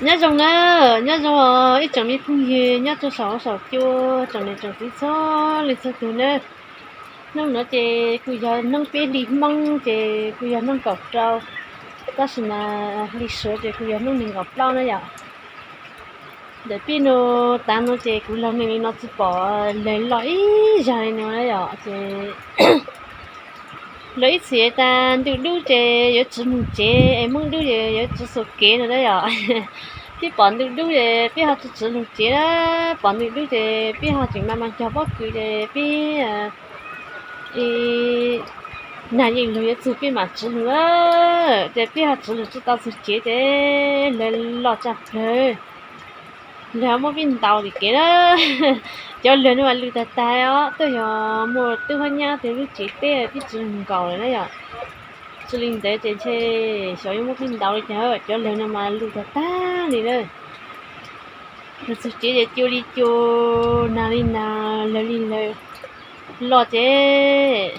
Nyob zoo na, nyob zoo os ib tsoom me phooj ywg nyob rau saum huab saum cua, tsoom niam tsoom txiv txhua leej txhua tus na. Hnub no ces kuj yog hnub peb hli Hmoob ces kuj yog hnub kaum rau, tab sis mas hli Suav ces kuj yog hnub nees nkaum plaub na yom. Ntawm peb no tav no ces kuv laug neeg li no tsis pom lawg loj ib zag li no na yom. Ces lawv ib txhis tas ntuj dub ces yuav tsis mus tsev es Hmoob dub ces yuav tsis xuas kev no na yom. Peb pom ntuj dub ces peb ho tsis tsis mus tsev na, pom ntuj dub ces peb ho tseem mas mas cog pob kws ces peb nag yeej lug yuav txug peb mam tsis lug na. Ces peb ho tsis lug tsis tau txug tsev ces lawg loj tshaj plawg, lawg muab peb ntaus tim kev na. Cov lawg no mas lug tag tag os, twb yog muaj tub hab nyab tej lub tsev teb peb tsis lug nkaus lawm na yom. Tsis li ntawd ces ntshe xyov yuav muab peb ntaus li cas, cov lawg no mas lug tag tag li na. Lug txug tsev ces cua li cua, nag li nag, lawg li lawg, loj ces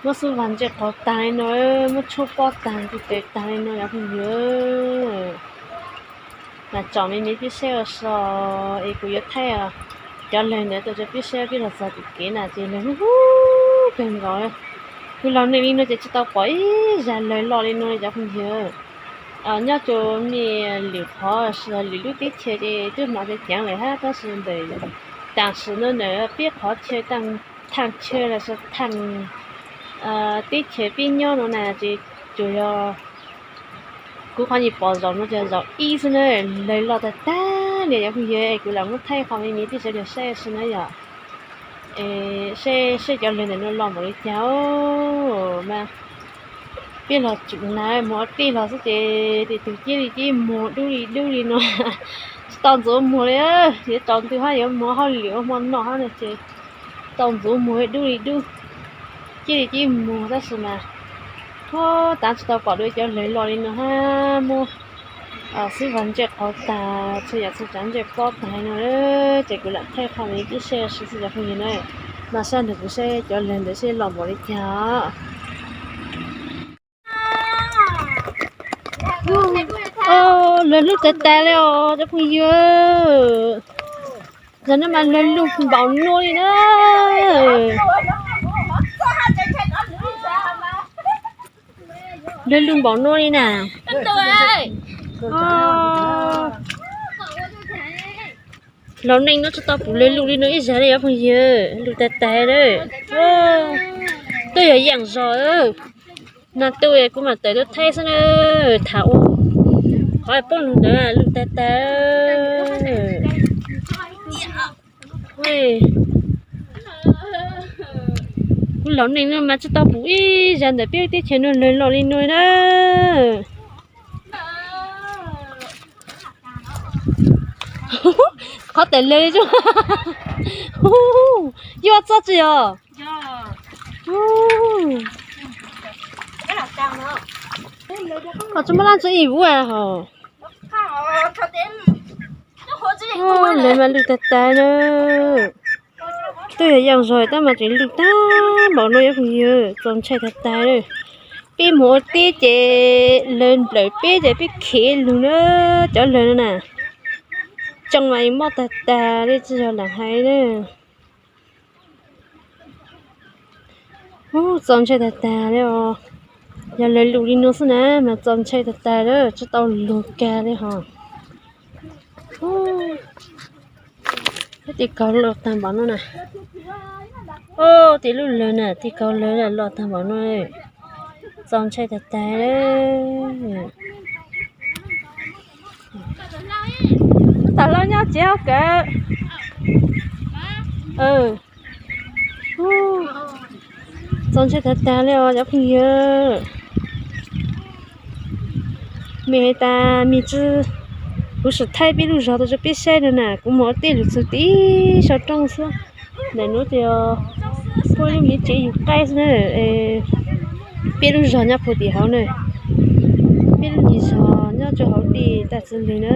muab xub vag ntsej qhov tag li no, muab tshuab pob tag nti tes tag li no yog phooj ywg. Mas tsom me me peb saib ua so es kuv yuav thaij cov lawg ntawd rau cov peb saib, peb los txog tim kev na ces lawg huv huv kawg nkaus. Kuv laug neeg li no ces tsis tau pom ib zag lawg loj li no cov phooj ywg. Nyob rau mej lwm qhov lwm lub teb chaws ces twb hnov ceev ceev lawm hab, tab sis ntawm tam sim no na peb qhov chaw, thaaj chaw los sis thaaj teb chaws peb nyob no na ces tsuas yog kuv qhov nyuam pom zaum no ces zaum ib xwb na, lawg loj tag tag li cov phooj ywg. Kuv lam muab thaij qhov me me peb sawv daws saib xwb na yom. Saib cov lawg ntawm no loj npaum li cas mas peb los tsum na, mus ua teb los xwb ces tej tug ciaj li ciaj muag dub li dub li no, tsis tau ntxuav muag li. Yuav tsaus ntuj hab yuav mus hauj lwm ua hmo noj hab no ces tau ntxuav muag dub li dub, ciaj li ciaj muag tab sis mas huv tav tsis tau pom dua cov lawg loj li no hab, muab xub vag ntsej qhov tag, txhua yam txhua tsav ntsej pob tag no. Ces kuv lam thaij qhov me me peb saib ua si xwb cov phooj ywg na. Mas saib ntawm kuv saib cov lawg ntawd seb loj npaum li cas. Lawg lug tag tag li os cov phooj ywg. Zag no mas lawg lug npaum no li na. Lawg lug npaum no li na. Laug neej no tsis tau pum lawg lug li no ib zag li cov phooj ywg, lug tag tag li. Twb yog yaaj zog na, tu kuv mam tawm tuaj thaij xwb na, tham ua qhov poob lug ntawd lug tag tag. Kuv laug neej no mas tsis tau pum ib zag ntawm peb teb chaws no lawg loj li no na. Qhov tawm lawg li, yuav txob tsi yog? Ho tsis muaj laj tsi ib vuv hos. Lawv mas lug tag tag na. Twb yog yaaj zog tab mas tseem lug tag npaum no cov phooj ywg, txaus ntshai tag tag li. Peb mus ua teb ces lawv nplawm peb ces peb khiav lug na, cov lawg no na. Tsoo mas mob tag tag li tsis yog lam hais na. Ub, txaus ntshai tag tag li os. Yog lawv lug li no xwb na mas txaus ntshai tag tag li, tsis tau lug kag li hos. Ub, tej kaug loj tag npaum no na. Ub, tej lub lawg na, tej kaug lawg loj tag npaum no. Txaus ntshai tag tag li. Tam laj nyob tsev hauv kawm. Txaus ntshai tag tag li os cov phooj ywg. Mej has tas mej tsi, kuv sim thaij peb lub zog rau peb saib no na, kuv mus ua teb lug txug tib sab roob xwb. Ntawm nuav ces puab lub me tsev yug qaib xwb na. Peb lub zog nyob puag tim hauv na, peb lub me zog nyob rau hauv dej tag txug lug na.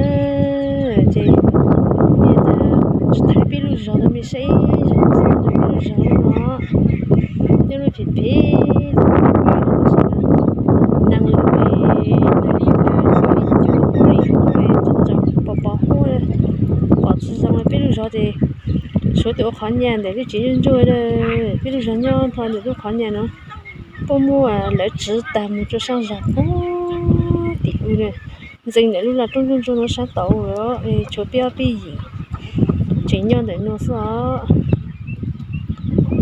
Ces mej tsis thaij peb lub zog rau mej saib, peb lub zog no, tej lub phem phem, neeg lawv li lawv li cov li cov Ces tshuav tus ua qhov nyas ntawm lub tsev ntsuag ntsuag, peb lub zos nyob hlo ntawm lub qhov nyas no, puab muab lawv tsiv tag mus rau sab zos puag tim ub na. Ntxeev ntawm lub laj roob ntsuag ntsuag no sab tod, tshuav peb ob peb yim tseem nyob ntawm no xwb os.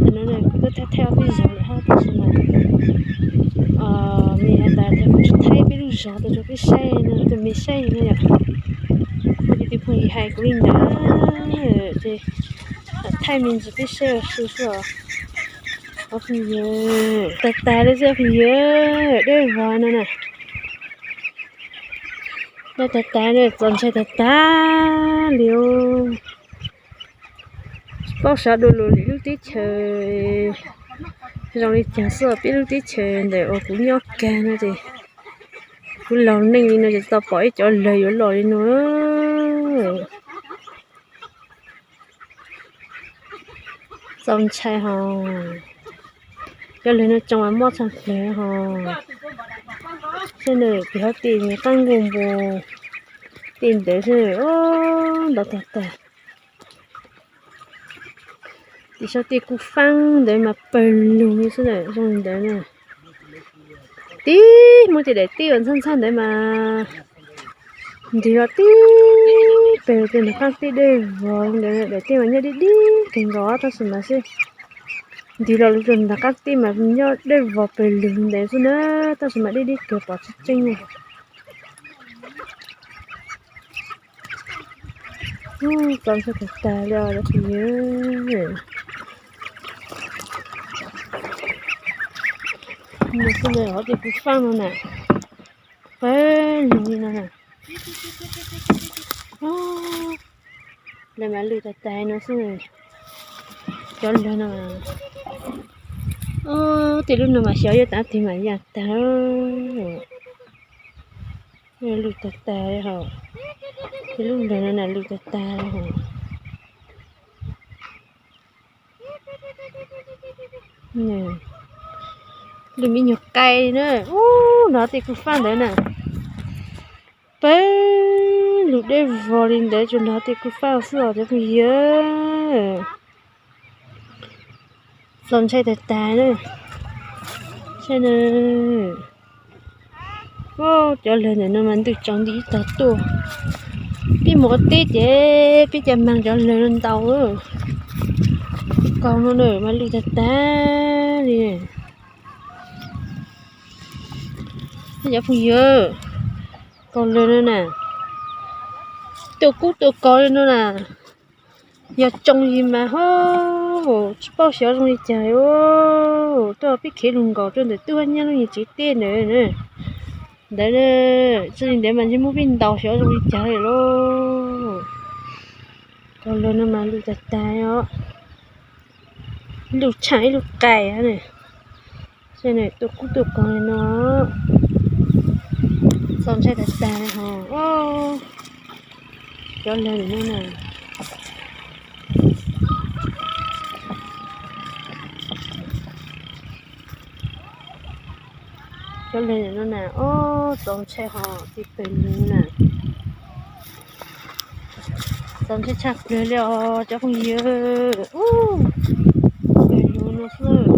Tam no kuv tuaj thaij ob peb zaug lawm hab, tab sis mas me has tas kuv tsis thaij peb lub zos tuaj rau peb saib no, tus me saib no yom. Tus phooj ywg hais kuv li ntawd, ces thaij me ntsis peb saib ua si xwb os. Ob phooj ywg, tag tag li xwb phooj ywg, dej vog no na. Dej tag tag li, txaus ntshai tag tag li. Tsis paub xyov dua lus lwm lub teb chaws zoo li cas xwb, peb lub teb chaws ntawm uas kuv nyob kag no ces kuv laug neej li no ces tsis tau pom ib cov lawg yuav loj li no. Txaus ntshai hos, cov lawg no tsoo mas mob tshaj plawg hos. Saib na, pem hauv tej qaab nkuaj npua tej ntawd xwb, ntau tag tag. Tim saum tej kuj faab ntawd mas pawg lug li xwb na, zoo li ntawd na. Tib muaj tej daim teb uas ntxhab ntxhab ntawd mas nrug los tib pawg tej nram qaab teb dej vog ntawd, daim teb mas nyob deb deb kawg nkaus tab sis mas seb nrug los lug rau nram qaab teb mas nyob dej vog pawg lug ntawd xwb na, tab sis mas deb deb kawg pom tsis tseeb li. Txaus ntshai tag tag li os cov phooj ywg. No xwb na, hauv tej kuj faab no na, pawg lug li no na. Lawv mas lwj tag tag no xwb. Cov lawg no, tej lub no mas xyov yuav tav twg mas yaj tag. Lwj tag tag li hos, tej lub lawg no na lwj tag tag li hos. Lwj me nyuag qai na, ub, nrog tej kuj faab ntawd na. Pawg lug dej vog li ntawd tsuas nrog tej kuj faab xwb os cov phooj ywg. Txaus ntshai tag tag na. Saib na, cov lawg ntawm no mas ntws tsaus nti ib tog tuaj. Peb mus ua teb ces peb cov maag cov lawg no ntau. Kaug no na mas lwj tag tag li. Cov phooj ywg, kaug lawg no na, tuaj kub tuaj kos li no na. Yog tsoo yig mas ho tsis paub xyov zoo li cas. Tuaj peb khiav lug nkaus rau ntawm tub hab nyab lub nyuag tsev teb ntawd, ntawd txij li ntawd mas ntshe muab peb ntaus xyov zoo li cas li lauj. Kaug lawg no mas lwj tag tag os. Ib lub tshaaj ib lub qai. Saib na, tuaj kub tuaj kos li no. Txaus ntshai tag tag li hos. Cov lawg no na, cov lawg no na, ob, txaus ntshai hos, tej pawg lug na. Txaus ntshai tshaj plawg li os cov phooj ywg. Ub, pawg lug no xwb.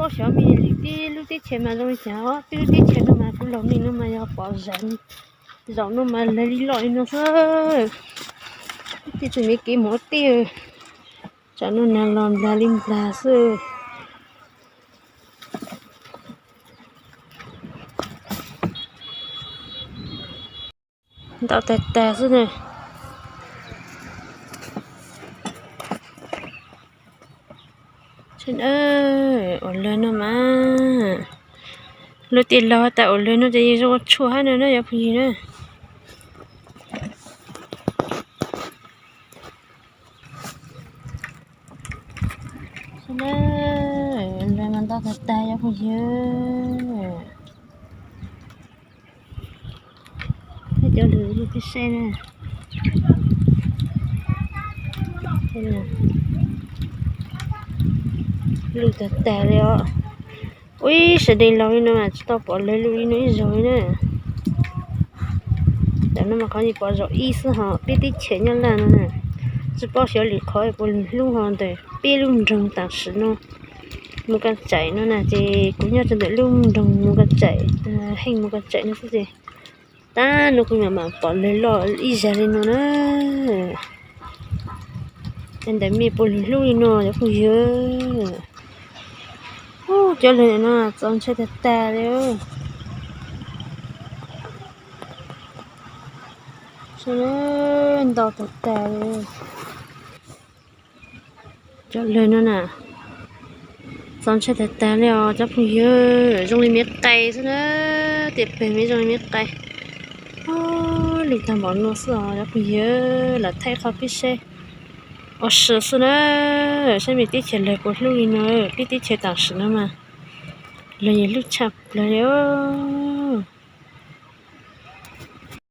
Paub xyov me li tib lub teb chaws mas zoo li cas os. Tib lub teb chaws no mas kuv laug neej no mas yog pom zaum no mas lawg li loj li no xwb. Tej tug me kev mus ua teb, tsam no nag los nplag li nplag xwb. Ntau tag tag xwb na. Ua lawg no mas, luag tej laug has tas ua lawg no ces zoo ua tshuaj hab no na cov phooj ywg na. Lawg mas ntau tag tag cov phooj ywg. Cov lwg peb saib na, lwj tag tag li os. Ua ib sawv daws laug li no mas tsis tau pom lawv lwj li no ib zaug li na. Tam no mas qhov pom zaum ib xwb ho peb teb chaws nyob Laj no na, tsis paub xyov lwm qhov puas lug hlub ho ntawm peb lub nroog tam sim no mus ka tsaim no na, ces kuv nyob rau ntawm lub nroog mus ka tsaim, Heej mus ka tsaim no xwb ces tab no kuv mam mam pom lawg loj ib zag li no na. Ntawm mej puas lug hlub li no cov phooj ywg? Cov lawg no txaus ntshai tag tag li. Saib na, ntau tag tag li. Cov lawg no na, txaus ntshai tag tag li os cov phooj ywg, zoo li miv qais xwb na, tiam pem me zoo li miv qais. Lug tag npaum no xwb os cov phooj ywg, lam thaij qhov peb saib ua si xwb na, saib mej teb chaws lawg puas hlub li no, peb teb chaws tam sim no mas lawg yeej hlub tshaj plaws li os.